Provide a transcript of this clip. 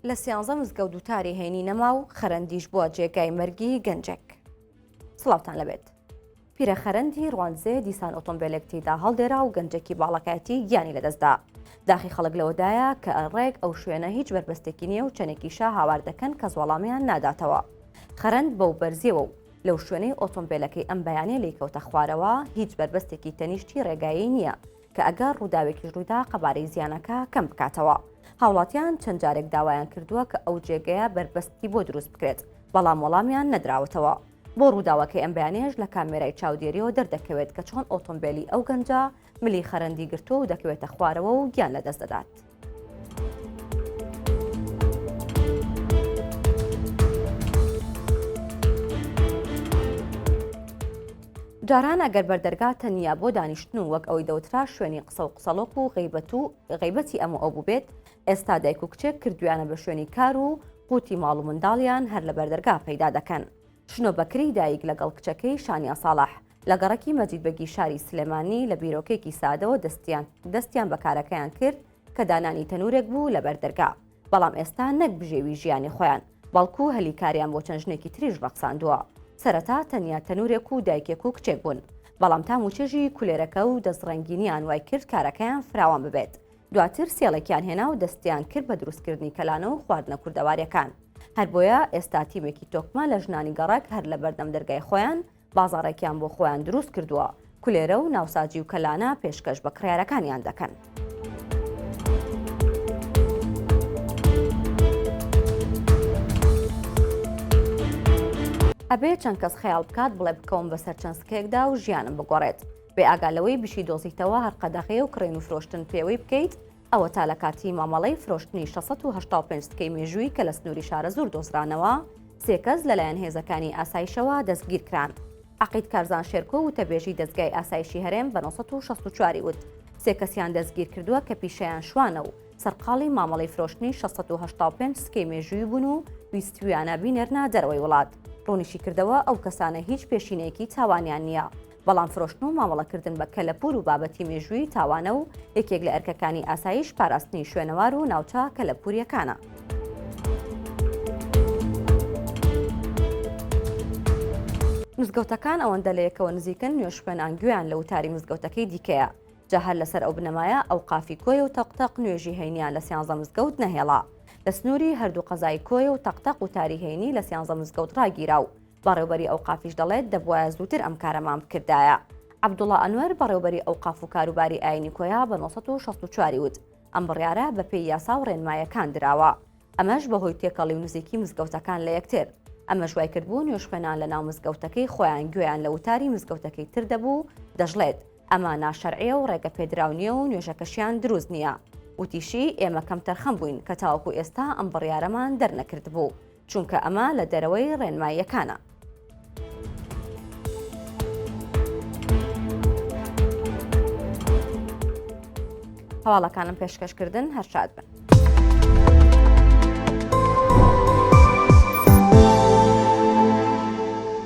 لە سیانزە مزگەوت وتاری هەینی نەما و خەرەندیش بووە جێگای مەرگی گەنجێک. سڵاوتان لەبێت. پیرە خەرەندی ڕواندزێ دیسان ئۆتۆمبێلێک تێیدا هەڵدێرا و گەنجێکی باڵەکایەتی گیانی لەدەستدا. داخی خەڵک لەوەدایە کە ڕێک ئەو شوێنە هیچ بەربەستێکی نییە و چەندێکیشە هاوار دەکەن کەس وەڵامیان ناداتەوە. خەرەند بەو بەرزیەوە و لەو شوێنەی ئۆتۆمبێلەکەی ئەم بەیانیە لێی کەوتە خوارەوە هیچ بەربەستێکی تەنیشتی ڕێگایی نییە کە ئەگەر ڕووداوێکیش ڕوویدا قەبارەی زیانەکە کەم بکاتەوە. هاوڵاتیان چەند جارێک داوایان کردووە کە ئەو جێگەیە بەربەستی بۆ دروست بکرێت، بەڵام وەڵامیان نەدراوەتەوە. بۆ ڕووداوەکەی ئەم بەیانیەش لە کامێرای چاودێریەوە دەردەکەوێت کە چۆن ئۆتۆمبێلی ئەو گەنجە ملی خەرەندی گرتووە و دەکەوێتە خوارەوە و گیان لەدەست دەدات. جاران ئەگەر بەردەرگا تەنیا بۆ دانیشتن و وەک ئەوەی دەوترا شوێنی قسە و قسەڵۆک و غەیبەت و غەیبەتی ئەم و ئەو بووبێت، ئێستا دایک و کچێک کردویانە بە شوێنی کار و قوتی ماڵ و منداڵیان هەر لە بەردەرگا پەیدا دەکەن. شنۆ بەکری دایک لەگەڵ کچەکەی شانیا ساڵح لە گەڕەکی مەجید بەگی شاری سلێمانی لە بیرۆکەیەکی سادەوە دەستیان دەستیان بە کارەکەیان کرد کە دانانی تەنورێک بوو لە بەردەرگا بەڵام ئێستا نەک بژێوی ژیانی خۆیان بەڵکو هەلی کاریان بۆ چەند ژنێکی تریش ڕەخساندووە. سەرەتا تەنیا تەنورێک و دایکێک و کچێک بوون، بەڵام تام و چێژی کولێرەکە و دەستڕەنگینیان وای کرد کارەکەیان فراوان ببێت. دواتر سێڵێکیان هێنا و دەستیان کرد بە دروستکردنی کەلانە و خواردنە کوردەواریەکان. هەر بۆیە ئێستا تیمێکی تۆکمە لە ژنانی گەڕەک هەر لە بەردەم دەرگای خۆیان بازاڕێکیان بۆ خۆیان دروست کردووە، کولێرە و ناوساجی و کەلانە پێشکەش بە کڕیارەکانیان دەکەن. ئەبێ چەند کەس خەیاڵ بکات بڵێ بکەوم بەسەر چەند سکەیەکدا و ژیانم بگۆڕێت، بێ ئاگا لەوەی بشیدۆزیتەوە هەر قەدەغەیە و کڕین و فرۆشتن پێوەی بکەیت، ئەوەتا لە کاتی مامەڵەی فرۆشتنی 685 سکەی مێژووی کە لە سنووری شارەزوور دۆزرانەوە، سێ کەس لەلایەن هێزەکانی ئاسایشەوە دەستگیرکران. عەقید کارزان شێرکۆ وتەبێژی دەزگای ئاسایشی هەرێم بە 964 ی وت، سێ کەسیان دەستگیرکردووە کە پیشەیان شوانە و سەرقاڵی مامەڵەی فرۆشتنی 685 سکەی مێژووی بوون و ویستویانە بینێرنە دەرەوەی وڵات. ڕوونیشیکردەوە، ئەو کەسانە هیچ پێشینەیەکی تاوانیان نییە. بەڵام فرۆشتن و مامەڵەکردن بە کەلەپوور و بابەتی مێژوویی تاوانە و یەکێک لە ئەرکەکانی ئاسایش پاراستنی شوێنەوار و ناوچە کەلەپوورییەکانە. مزگەوتەکان ئەوەندە لە یەکەوە نزیکن نوێژخوێنان گوێیان لە وتاری مزگەوتەکەی دیکەیە، جا هەر لەسەر ئەو بنەمایە ئەوقافی کۆیە و تەقتەق نوێژی هەینیان لە سیانزە مزگەوت نەهێڵا. لە سنووری هەردوو قەزای کۆیە و تەقتەق وتاری هەینی لە سیانزە مزگەوت ڕاگیرا و بەڕێوبەری ئەوقافیش دەڵێت دەبوایە زووتر ئەم کارەمان بکردایە. عەبدوڵا ئەنوەر، بەڕێوبەری ئەوقاف و کاروباری ئاینی کۆیە بە 964 ی وت، ئەم بڕیارە بەپێی یاسا و ڕێنمایەکان دراوە. ئەمەش بەهۆی تێکەڵی و نزیکی مزگەوتەکان لە یەکتر. ئەمەش وایکردبوو نوێژخوێنان لەناو مزگەوتەکەی خۆیان گوێیان لە وتاری مزگەوتەکەی تر دەبوو، دەشڵێت، ئەمە ناشەرعیە و ڕێگەپێدراو نییە و نوێژەکەشیان دروست نییە. وتیشی، ئێمە کەمتەرخەم بووین کە تاوەکو ئێستا ئەم بڕیارەمان دەرنەکردبوو. چونکە ئەمە لە دەرەوەی ڕێنماییەکانە. هەواڵەکانم پێشکەشکردن هەر شاد بن.